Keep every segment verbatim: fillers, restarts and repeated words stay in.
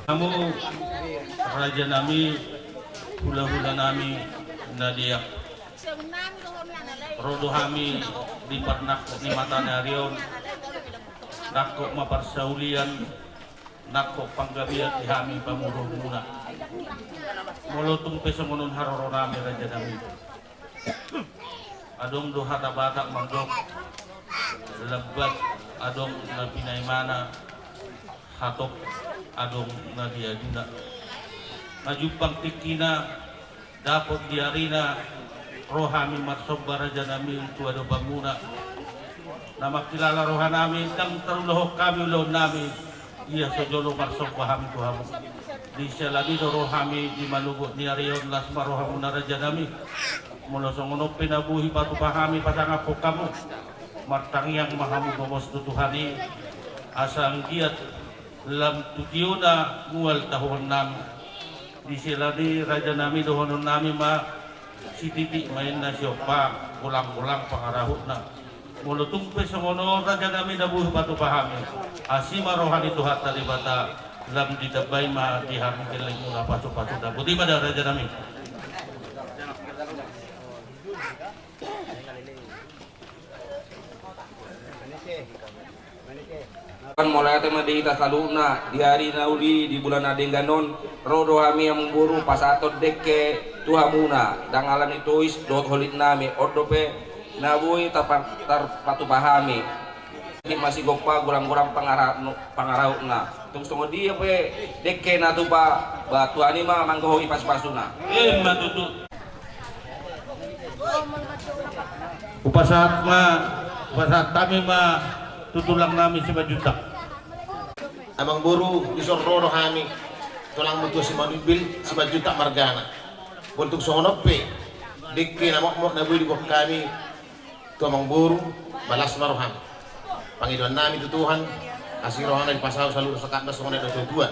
Hamu raja nami, hula-hula nami na diak. Ro do hami di parnangkok ni mata ni ari on. Nangkok ma parsaulian, nangkok panggabean di hami pamoruonmuna. Molo tung pe songon on haroro nami raja nami. Adong do hata Batak mandok, lambat adong na pinaimana, hatop adong na diaduna. Na jumpang tingkina, dapot di arina, ro hami marsomba raja nami tu adopanmuna. Na mangkilala roha nami, ndang tarulahon hami ulaon nami. Ia so jolo marsomba hami tu hamu. Di siala ni i do ro hami di manogot ni ari on, las ma rohamuna raja nami. Molo songon on pe na boi hupatupa hami pasangaphon hamu, martangiang ma hamu gomos tu Tuhan i, asa anggiat lam tu tiona mual tahuon nami. Di siala ni i raja nami dohonon nami ma, sititi ma inna siompa, golang-golang pangarahutna. Molo tung pe songon on raja nami na boi hupatupa hami, asi ma roha ni Tuhanta Debata, lam ditambai ma di hami gellengmuna pasu-pasu. Boti ma da raja nami. Kan mauliate ma di hita saluhutna di ari na uli di bulan na denggan on. Ro do hami amangboru pasahathon dengke tu hamuna, ndang ala ni tois dohot holit nami, on dope na boi tarpa-, tarpatupa hami. Di masigompa golang-golang pangara-, pangarahutna. Tung songon dia pe dengke na tupa, ba Tuhan i ma manggohi pasu-pasuna. Emma tutu. Hupasahat ma, hupasahat hami ma tu tulang nami Simanjuntak. Amangboru, dison ro do hami, tulangmu Tua Simanumbil, Simanjuntak margana. Molo tung songon on pe dengke na mokmok na boi diboan hami tu amangboru, ba las ma roham. Pangidoan nami tu Tuhan, asi rohana dipasahat saluhut sangkapna songon na didok tua-tua.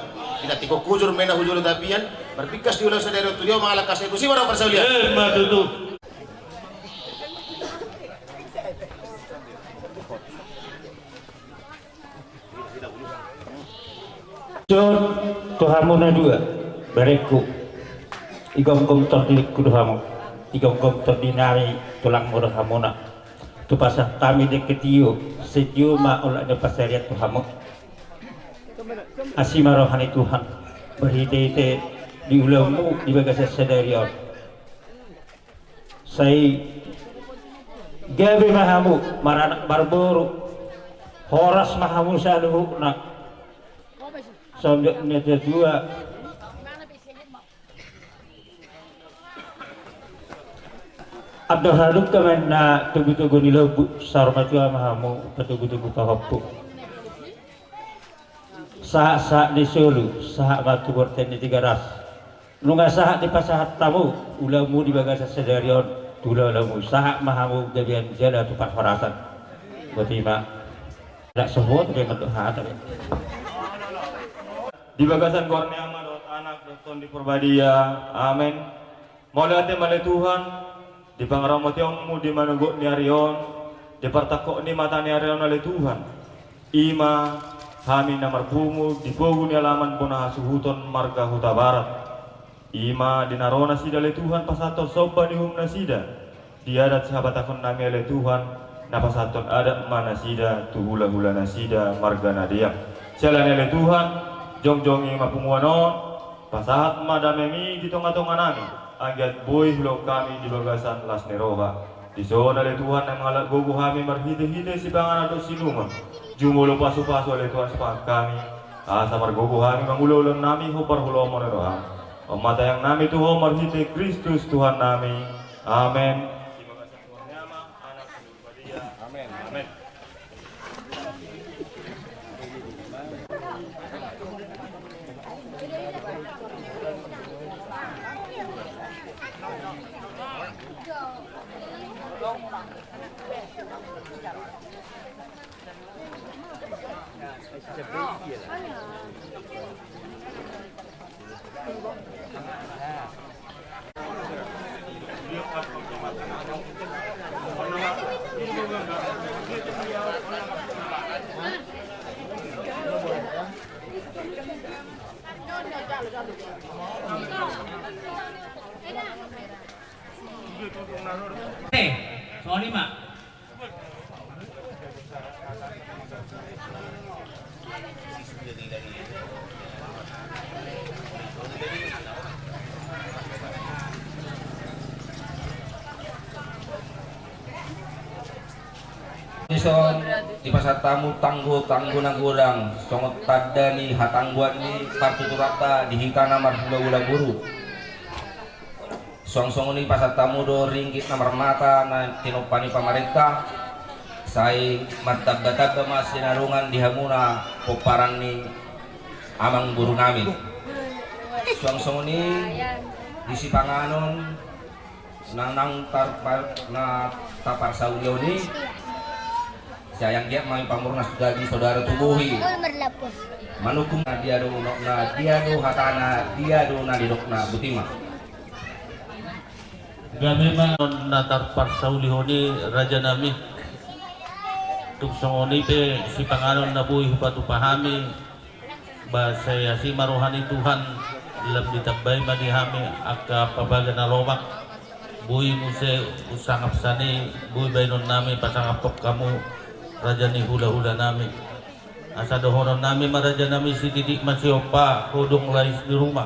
Inna tingkos hujur ma inna hujur tapian, marbingkas di ulaon sadari on tu dia mangalangka sai tusi ma roha parsaulian. Emma tutu. Jon, tu hamu na dua, berengku. Igomgom tondingku do hamu. Igomgom tondi nami, tulangmu do hamuna. Hupasahat hami dengke tio, sai tio ma olat ni pansarian tu hamu. Asi ma roha ni Tuhan, marhite-hite di ulaonmu di bagasan sadari on. Sai gabe ma hamu maranak marboru, horas ma hamu saluhutna. Songon na didok tua-tua. Andor hadungka ma inna togu-togu ni lombu, saur matua ma hamu patogu-togu pahompu. Sahat-sahat ni solu, sahat ma tu bontean ni Tigaras. Nunga sahat dipasahat hamu ulaonmu di bagasan sadari on tu hulahulamu, sahat ma hamu gabean jala tu parhorasan. Boti ma. Ndang so huboto be mandok hata be. Di bagasan goar ni Ama dohot Anak dohot Tondi Porbadia. Amen. Mauliate ma ale Tuhan, di pangaramotionmu di manogot ni ari on, di partangkok ni mata ni ari on ale Tuhan. I ma hami na marpungu di pogu ni alaman bona hasuhuton marga Hutabarat. I ma di na ro nasida ale Tuhan pasahathon somba ni uhum nasida. Di adat sihabatahon nami ale Tuhan, na pasahathon adat ma nasida tu hulahula nasida marga na deak. Siala ni i ale Tuhan, jongjongi ma punguan on, pasahat ma damemi di tonga-tonga nami, anggiat boi huulahon hami di bagasan las ni roha. Dison ale Tuhan na mangalap gogo hami marhite-hite sipanganon dohot sinuman. Jumolo pasu-pasu ale Tuhan sipangan hami, asa margogo hami mangula ulaon nami hombar ulaonmu ni roham. On ma tangihon nami tu Ho marhite Kristus Tuhan nami. Amen. Amen. Amen. Eh, songon i ma. Dison, dipasahat hamu tanggo, tanggo na godang, songon tanda ni hatanggoan ni partuturanta di hita na marhulahula boru. Suang songon i pasahat hamu do ringgit na marmata na tinompa ni pamarenta, sai martambatamba ma sinadongan di hamuna pomparan ni amangboru nami. Suang songon i di sipanganon na naung tarpa-, na taparsaulihon i, sai anggiat ma i pamurnas tu daging saudara tubuhi. Manukung na dia do unokna, dia do hatana, dia do na nidokna, boti ma. Gabe ma na tarparsaulihon i, raja nami. Tung songon i pe sipanganon na boi hupatupa hami, ba sai asi ma roha ni Tuhan, lam ditambai ma di hami angka pabaga na lomak. Boi muse husangap sian i, boi baenon nami pasangaphon hamu, raja ni hulahula nami. Asa dohonon nami ma, raja nami, sititik ma siompa, godang lais di ruma.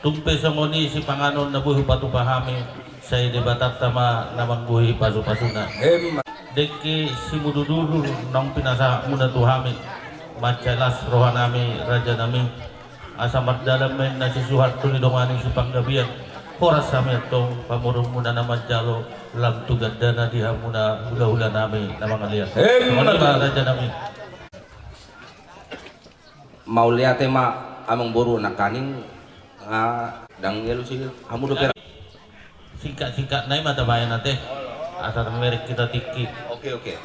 Tung pe songon i sipanganon na boi hupatupa hami, sai Debatanta ma na manggohi pasupasuna. Emma. Dengke simudurudur naung pinasahatmuna tu hami, mansai las roha nami, raja nami. Asa mardalan ma inna sisuhat tu nidongani sipanggabean. Horas hami antong pamoruonmuna na manjalo, lam tu gandana di hamuna hulahula nami na mangalean. Emma. Songon i ma, raja nami. Mauliate ma, amangboru, nangkaning, ah, ndang dialusi hamu dope. Singkat-singkatna i ma tabaen ate. Asa merek hita tingki. Oke, oke.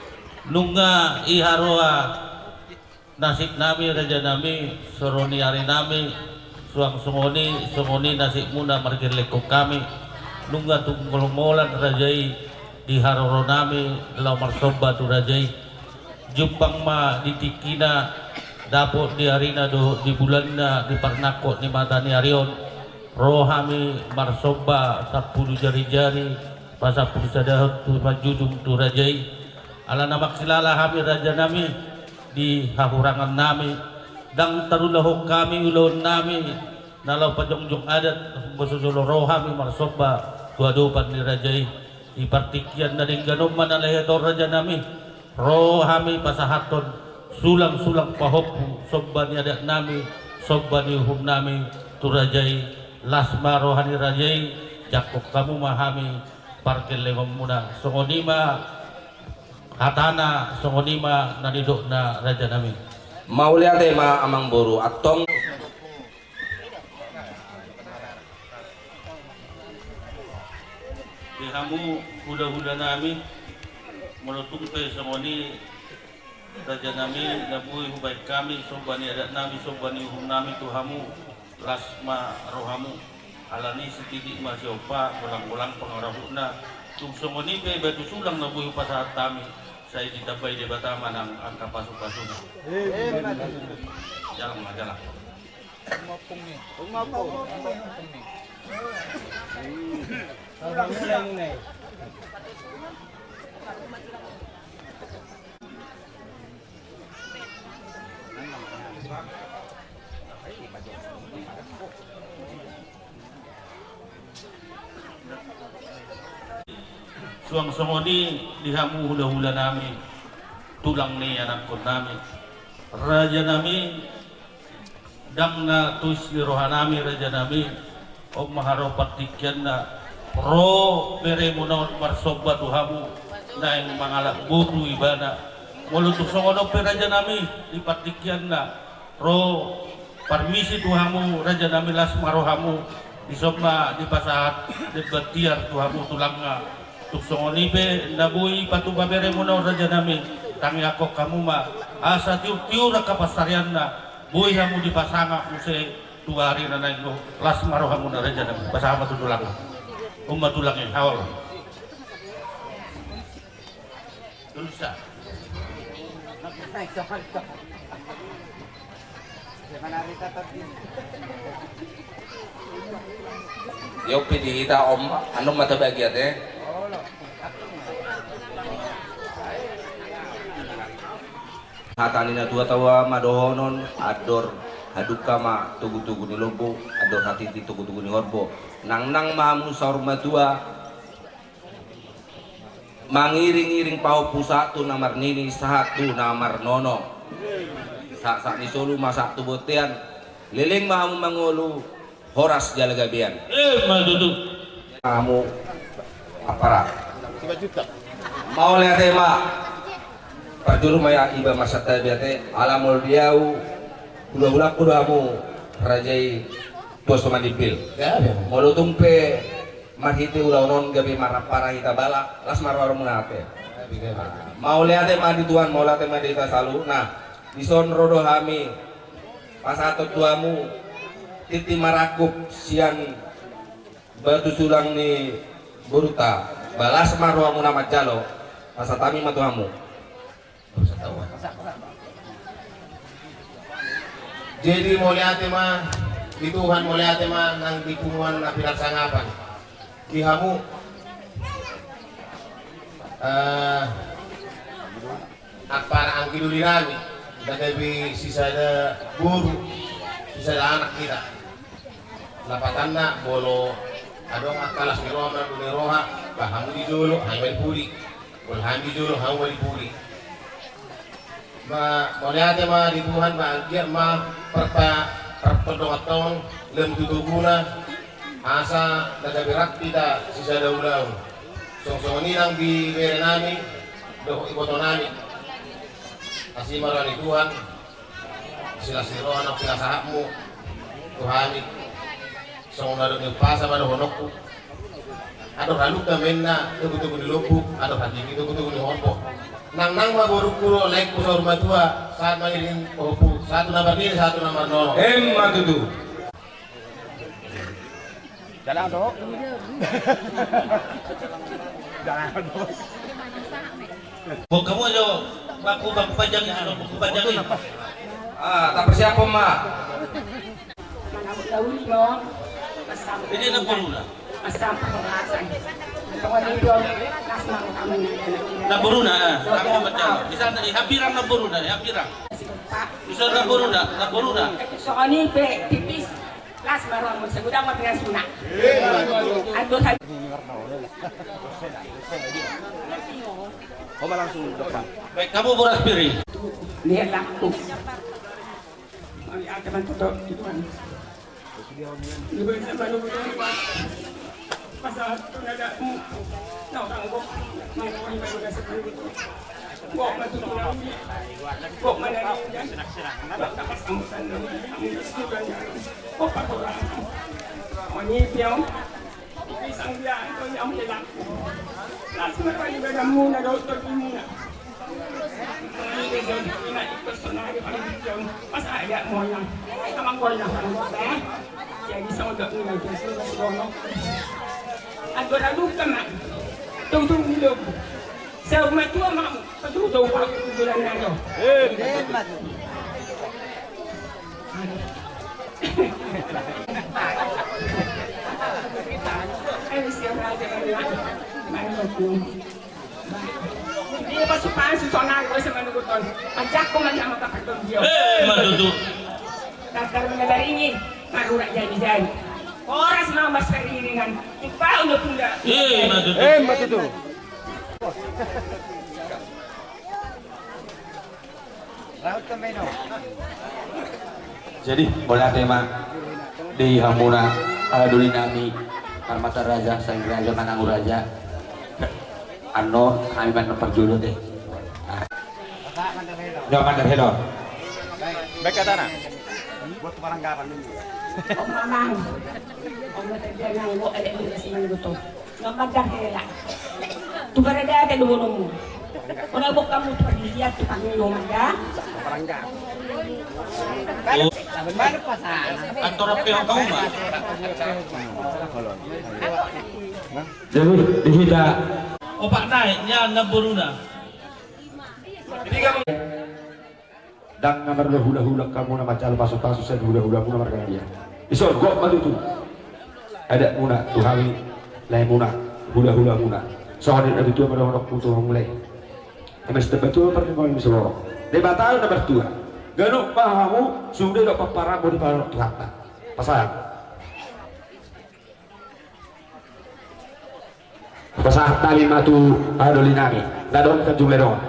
Nunga iharoa nasib nami, raja nami, soro ni ari nami, suang songon i, songon i nasibmuna margellenghon hami. Nunga tung ngolngol raja i di haroro nami laho marsomba tu raja i. Jumpang ma di tingkina, dapot di arina dohot di bulanna, di parnangkok ni mata ni ari on, ro hami marsomba sampulu jarijari, pasampulu sadahon tu manjujung tu raja i. Alana mangkilala hami, raja nami, di hahurangan nami, ndang tarulahon hami ulaon nami na laho pajongjong adat, anggo so jolo ro hami marsomba tu adopan ni raja i. Di partingkian na denggan on ma na lehet on, raja nami, ro hami pasahathon sulang-sulang pahompu, somba ni adat nami, somba ni uhum nami tu raja i. Las ma roha ni raja i, jangkon hamu ma hami pargellengonmuna. Songon i ma hatana, songon i ma na nidokna, raja nami. Mauliate ma, amangboru, antong. Di hamu hulahula nami, molo tung pe songon i, raja nami, na boi hubaen hami somba ni adat nami, somba ni uhum nami tu hamu, las ma rohamu. Alani sititik ma siompa, golang-golang pangarahutna. Tung songon i pe batu sulang na boi hupasahat hami, sai ditambai Debata ma nang angka pasupasuna. Jalang ma, jalang. Suang songon i di hamu hulahula nami, tulang ni anakkon nami, raja nami, ndang na tois ni roha nami, raja nami. On ma haroa partingkianna, ro beremuna on marsomba tu hamu, naeng mangalap boru ibana. Molo tung songon on pe, raja nami, di partingkianna, ro parmisi tu hamu, raja nami, las ma rohamu. Dison ma dipasahat demban tiar tu hamu tulangna. Tung songon i pe na boi patupa beremuna on, raja nami, tangiangkon hamu ma asa tiur-tiur angka pansarianna, boi hamu dipasangap muse tu ari na naeng ro. Las ma rohamuna, raja nami, pasangap ma tu tulangna. On ma tulang i, haol. Tulsa. Iompit di hita om, annon ma tabagian, eh. Hata ni na tua-tua ma dohonon, andor hadungka ma togu-togu ni lombu, andor hatiti togu-togu ni horbo. Nangnang ma hamu saur matua, mangiring-iring pahompu sahat tu na marnini, sahat tu na marnono. Sahat-sahat ni solu ma sahat tu bontean, leleng ma hamu mangolu, horas jala gabean. Emma tutu. Hamu, Ampara. Mauliate ma. Parjolo ma ia iba marsantabi ate, ala molo di au, hula-hulangku do hamu, raja i, tuas tu mandimpil. Molo tung pe marhite ulaon on gabe marampara hita bala, las ma rohamuna ate. Mauliate ma di Tuhan, mauliate ma di hita saluhutna. Dison ro do hami pasahathon tu hamu tintin marangkup sian batu sulang ni borunta. Ba las ma rohamuna manjalo, pasahat hami ma tu hamu. Jadi mauliate ma di Tuhan, mauliate ma nang di punguan na pinarsangapan. Di hamu, eh, Ampara anggi doli nami, na gabe sisada boru, sisada anak hita. Lapatanna molo adong angka las ni roha, manang doli ni roha, ba hamu di jolo, hami ma di pudi. Molo hami di jolo, hamu ma di pudi. Ma, mauliate ma di Tuhan, ma anggiat ma parpa-, partondonganta on, lehon tu toguna, asa na gabe rap hita sisada ulaon. Songon i nang di bere nami dohot iboto nami. Asi ma roha ni Tuhan, silas ni roha nang pinasahatmu tu hami. Songon na dok ni umpasa ma dohononku. Andor hadungka ma inna togu-togu ni lombu, andor hatiti togu-togu ni horbo. Nangnang ma borungku dohot laengku saur matua, sahat mangiring pahompu, sahat tu na marnini, sahat tu na marnono. Emma tutu. Jalan, Dok. Jalan, Dok. Buka mo jo, baku, baku panjang ini, baku panjang ini. Ah, tapersiaphon ma. Ini na boruna. Na boruna, ah, kamu macam. Bisa tadi hambirang na boruna, hambirang. Bisa na boruna, na boruna. Songon i pe tipis. Las ma rohamu, segudang ma pinasuna. Aduh. Baik, kamu boras piring. Lihat aku. Mauliate ma tutu, Tuhan. Di bagasan baru berubah. Pasal tu nada mu. Nau tangguh. Mauliate ma tutu. Gok ma tutu na uli. Gok ma na ringan. Gok na pasambutan na uli. Gok pakola. Monipiau. Pisang dia, itu yang hilang. Las ma roha ni badanmu na dohot togimuna. Masa ada moyang. Amang goyang, amang goyang. Jadi sama dok ni lagi, sama si Rono. Andor hadungka ma. Tungtung dulu. Saur matua ma hamu. Patutu paku bulan nado. Dia pasupasu sonari, gue sama nunggu ton. Ajak kau mandi sama kapan ton dia. Eh, ma tutu. Daftar menyebar ini, marurak jadi-jadi. Horas ma mas periringan. Lupa udah punda. Eh, ma tutu. Eh, ma tutu. Jadi, mauliate ma di hamuna, ala doli nami, Parmata Raja, Sain Raja, Manangu Raja. Annon, hami mannon parjolo te. Nah. Nyo mandar helo. Baik kata na. Buat barang gapan ini. Om Mamang. Om Mamang, ada di sini betul. Ngamanda hela. Tu barada te dohononmu. Ora bok kamu tu pagi lihat tu pagi ngamanda. Antor ape ho kamu ma. Jadi di hita. Opat naik nya enam boruna. Ndang na marhulahula hamu na manjalo pasupasu sian hulahulamu na marga dia. Dison, gok ma tutu. adatmuna, tu hami laemuna, hulahulamuna. Songon i na tutu ma dohononku tu hamu lae. Eme sitamba tua parlinggoman ni sibulung. Debata na martua. Ganup ma hamu sude dohot pomparanmu dipasahat Tuhanta. Pasahat. Pasahat nami ma tu hadolinami na dohot kan jumlah dohot.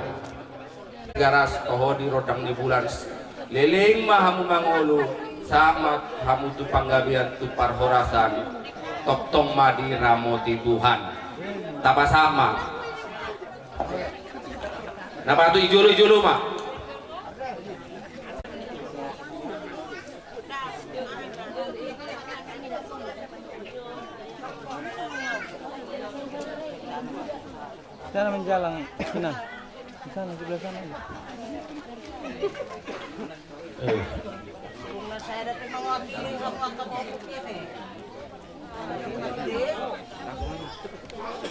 Garas toho di rondang ni bulan. Leleng ma hamu mangolu, sahat ma hamu tu panggabean tu parhorasan. Tongtong ma diramoti Tuhan. Tapasahat ma. Na batu i jolo, i jolo ma. Sana menjalang, sana. Di sana, sebelah sana aja. Eh.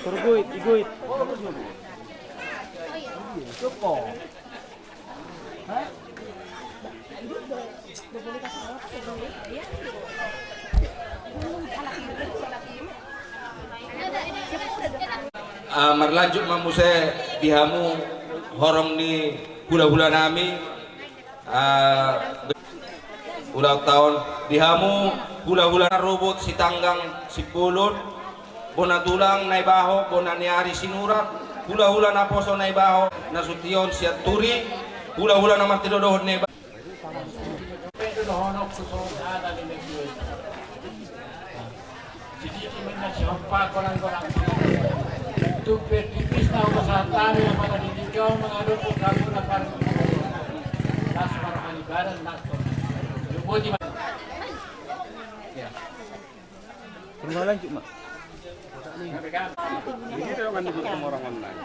Terguit, iguit. Ah, marlanjut ma muse di hamu horong ni hulahulanami. Ah, ulang tahun di hamu hulahula na robot Sitanggang Simbolon, bona tulang Naibaho, bona ni ari Sinurat, hulahula naposo Naibaho, Nasution, Sianturi, hulahula na martinodohon Naibaho. Sidiki ma na sihompa golang-golang. Tung pe tipis na hupasahat hami apala di tingki on mangadopi hamu na parlinggoman. Las marhani badan las. Jumbo di mana? Ya. Rumah lanjut, Mak. Ini dia kan di rumah orang online.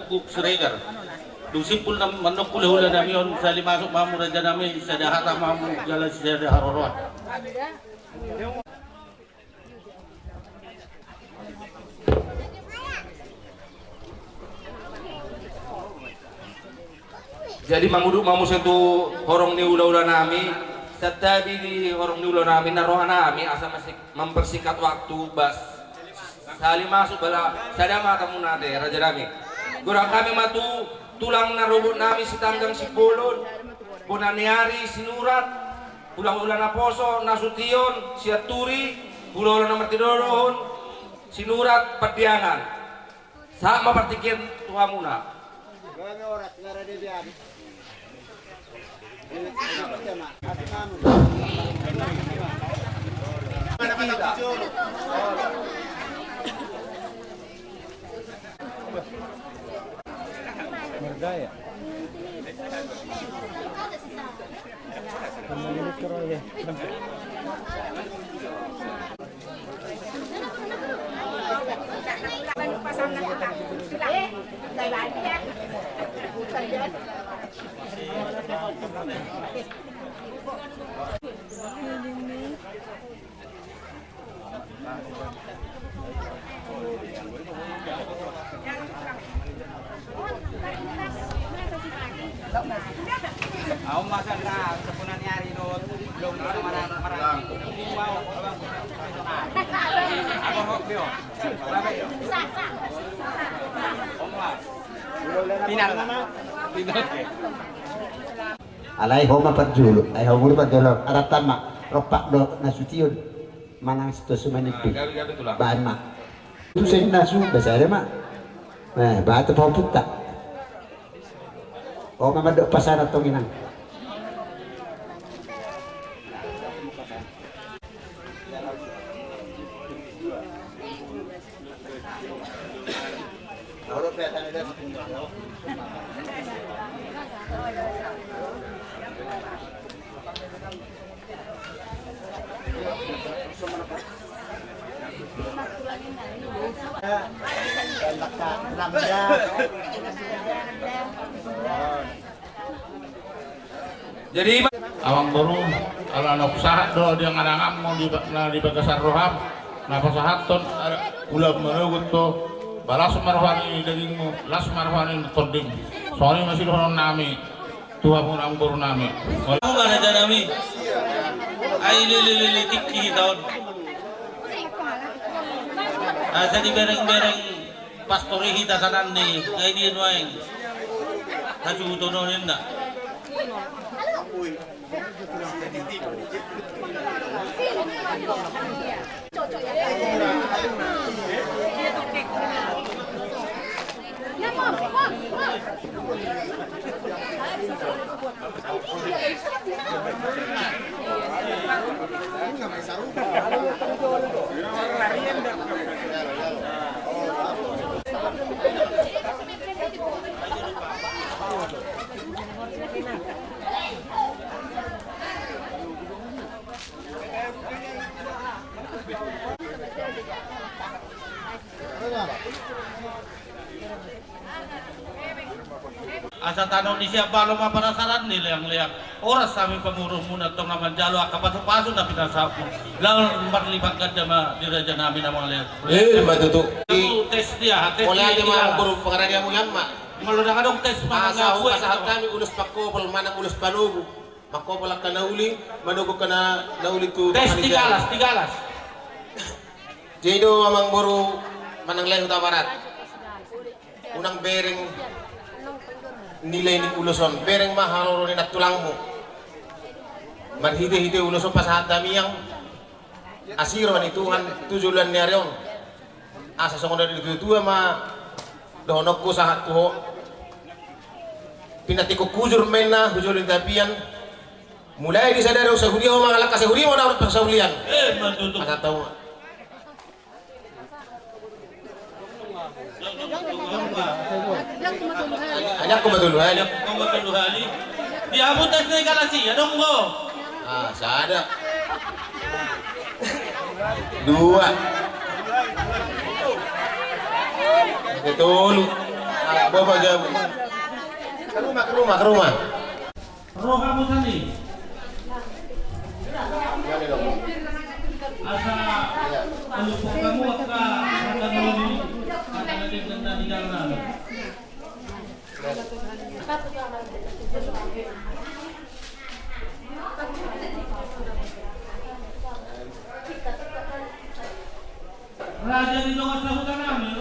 Buk Siregar. Dung simpul mandok hulahulanami on, sahali masuk ma hamu rajanami, sada hata ma hamu jala sada haroroan. Jadi mangudut ma muse tu horong ni hulahulanami, santabi di horong ni hulahulanami, na rohanami asa masik-, mempersingkat waktu bas. Sahali masuk bala sada ma hatamuna ate rajanami. Godang hami ma tu tulang na robot nami Sitanggang Simbolon, bona ni ari Sinurat, hulahula naposo Nasution, Sianturi, hulahula na martinodohon Sinurat, Pandiangan. Sahat ma partingkian tu hamuna. Margaya. Au masa na sepunan ni ari do belum bisa mana mana. Apa hok dio? Pinang. Pinang. Alai ho ma parjolo, ai ho ma parjolo, aratan ma rompak do Nasution. Manang sitosu manimpi. Ah, gabe, gabe tulang. Baen ma. Tu seng nasu, basa ada ma. Nah, batu pau puta. Oh, mama dok pasar atau minang. Jadi, Amangboru, Ala na hupasahat do di angan-anganmu di ba-, na di bagasan roham, na pasahathon, eh, ulaon manogot do, ba las ma roha ni dagingmu, las ma roha ni tondingmu. Songon i ma sidohonon nami tu hamu amang boru nami. Hamu ma raja nami. Ai lili-lili tingki hita on. Asa dibereng-bereng pastor i hita saonari, ngai dia nuaeng. Hasuhuton on ninna. Asa tano ni siap balo ma parasaran ni leang-leang. Horas hami pamoruonmuna tong na manjalo angka pasu-pasu na pinasahatmu. Laho marlipat ganda ma di raja nami na mangalean. Eh, ma tutu. Tes dia, tes dia. Molo adong ma boru pangaradiamu i ma. Molo ndang adong tes ma. Asa hupasahat hami ulos pangkopol manang ulos panogu. Mangkopol angka na uli, manogu angka na, na uli tu tes panitia. Tiga las, tiga las. Jadi do amang boru manang lae Hutabarat. Unang bereng nilai ni ulos on, bereng ma haroro ni nantulangmu. Marhite-hite ulos on pasahat hami iang asi roha ni Tuhan tu joloan ni ari on. Asa songon na didok ni natua-tua ma dohononku sahat tu ho. Pinantikhon hujur ma inna hujur ni tapian. Mulai di sadari sahuria ho mangalangka sahuria ma na pasahulian. Eh, ma tutu. Asa tau. Ajak ko ma tolu hali. Ajak ko ma tolu hali. Di hamu tes ni kalasi, adong do. Ah, sada. Dua. Oke, tolu. Ah, bapak jawab. Ke rumah, ke rumah, ke rumah. Roha mutani. Asa alupuk kamu angka hata na uli, hata na denggan na di dalam. Raja ni dongan sahuta nami,